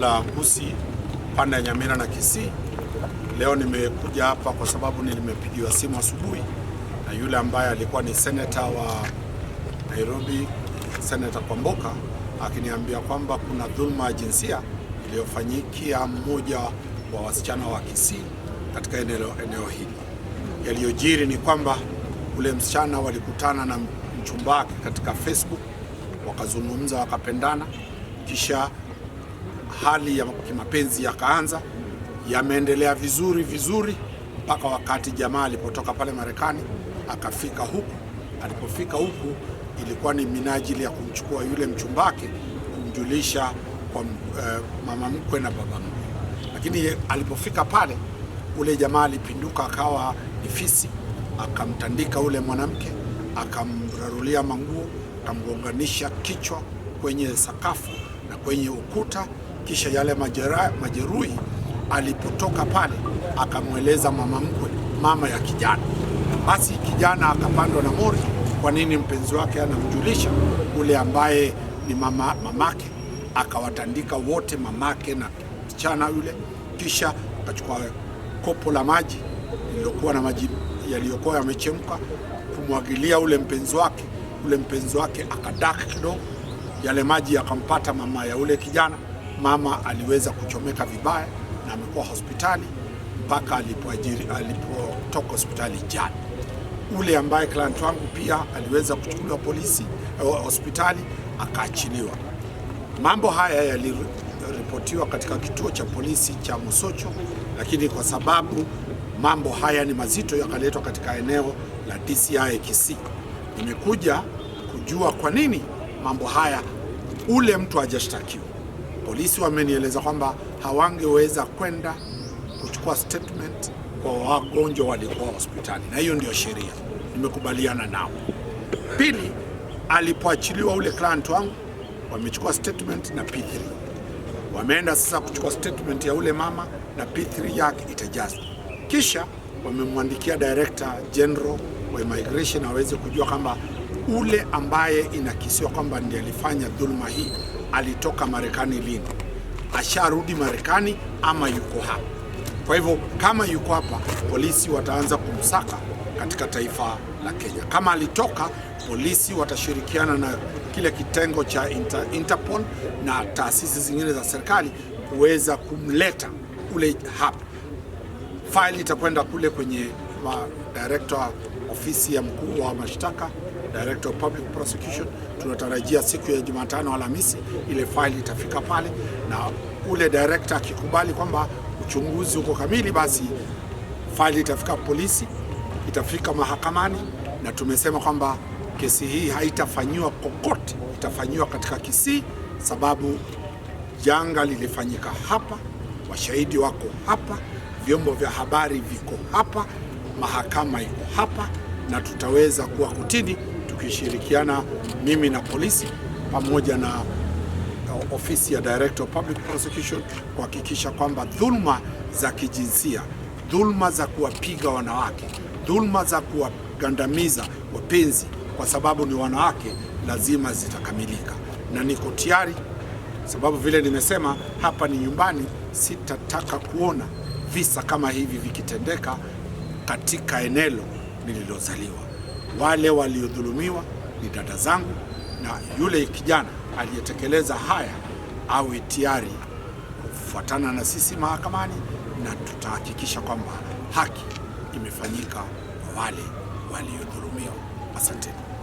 La Gusii pande ya Nyamira na Kisii. Leo nimekuja hapa kwa sababu nimepigiwa simu asubuhi na yule ambaye alikuwa ni seneta wa Nairobi, Seneta Kwamboka, akiniambia kwamba kuna dhuluma ya jinsia iliyofanyikia mmoja wa wasichana wa Kisii katika eneo hili. Yaliyojiri ni kwamba ule msichana walikutana na mchumba wake katika Facebook, wakazungumza, wakapendana, kisha hali ya kimapenzi yakaanza, yameendelea vizuri vizuri mpaka wakati jamaa alipotoka pale Marekani akafika huku. Alipofika huku ilikuwa ni minajili ya kumchukua yule mchumbake kumjulisha kwa mama mkwe na baba mkwe, lakini alipofika pale ule jamaa alipinduka akawa ni fisi, akamtandika ule mwanamke, akamrarulia manguo, akamgonganisha kichwa kwenye sakafu na kwenye ukuta. Kisha yale majeruhi, alipotoka pale akamweleza mama mkwe, mama ya kijana. Basi kijana akapandwa na mori, kwa nini mpenzi wake anamjulisha ule ambaye ni mamake? Akawatandika wote, mamake na msichana yule, kisha akachukua kopo la maji lililokuwa na maji yaliyokuwa yamechemka kumwagilia ule mpenzi wake. Ule mpenzi wake akadaka kidogo, yale maji yakampata mama ya ule kijana. Mama aliweza kuchomeka vibaya na amekuwa hospitali mpaka alipotoka hospitali jana. Ule ambaye client wangu pia aliweza kuchukuliwa polisi hospitali akaachiliwa. Mambo haya yaliripotiwa katika kituo cha polisi cha Mosocho, lakini kwa sababu mambo haya ni mazito yakaletwa katika eneo la DCI Kisii. Nimekuja kujua kwa nini mambo haya ule mtu hajashtakiwa. Polisi wamenieleza kwamba hawangeweza kwenda kuchukua statement kwa wagonjwa walikuwa hospitali, na hiyo ndio sheria, nimekubaliana nao. Pili, alipoachiliwa ule client wangu, wamechukua statement na P3, wameenda sasa kuchukua statement ya ule mama na P3 yake itajazwa, kisha wamemwandikia Director General wa Immigration aweze kujua kwamba ule ambaye inakisiwa kwamba ndiye alifanya dhuluma hii alitoka Marekani lini, asharudi Marekani ama yuko hapa. Kwa hivyo kama yuko hapa, polisi wataanza kumsaka katika taifa la Kenya. Kama alitoka, polisi watashirikiana na kile kitengo cha Interpol na taasisi zingine za serikali kuweza kumleta ule hapa. Faili itakwenda kule kwenye director, ofisi ya mkuu wa mashtaka, Director of Public Prosecution. Tunatarajia siku ya Jumatano, Alhamisi, ile faili itafika pale, na ule director akikubali kwamba uchunguzi uko kamili, basi faili itafika polisi, itafika mahakamani, na tumesema kwamba kesi hii haitafanyiwa kokote, itafanyiwa katika Kisii, sababu janga lilifanyika hapa, washahidi wako hapa, vyombo vya habari viko hapa, mahakama iko hapa, na tutaweza kuwa kotini tukishirikiana mimi na polisi pamoja na ofisi ya Director of Public Prosecution kuhakikisha kwamba dhulma za kijinsia, dhulma za kuwapiga wanawake, dhulma za kuwagandamiza wapenzi kwa sababu ni wanawake lazima zitakamilika, na niko tayari sababu vile nimesema hapa ni nyumbani, sitataka kuona visa kama hivi vikitendeka katika eneo nililozaliwa. Wale waliodhulumiwa ni dada zangu, na yule kijana aliyetekeleza haya awe tayari kufuatana na sisi mahakamani, na tutahakikisha kwamba haki imefanyika kwa wale waliodhulumiwa. Asanteni.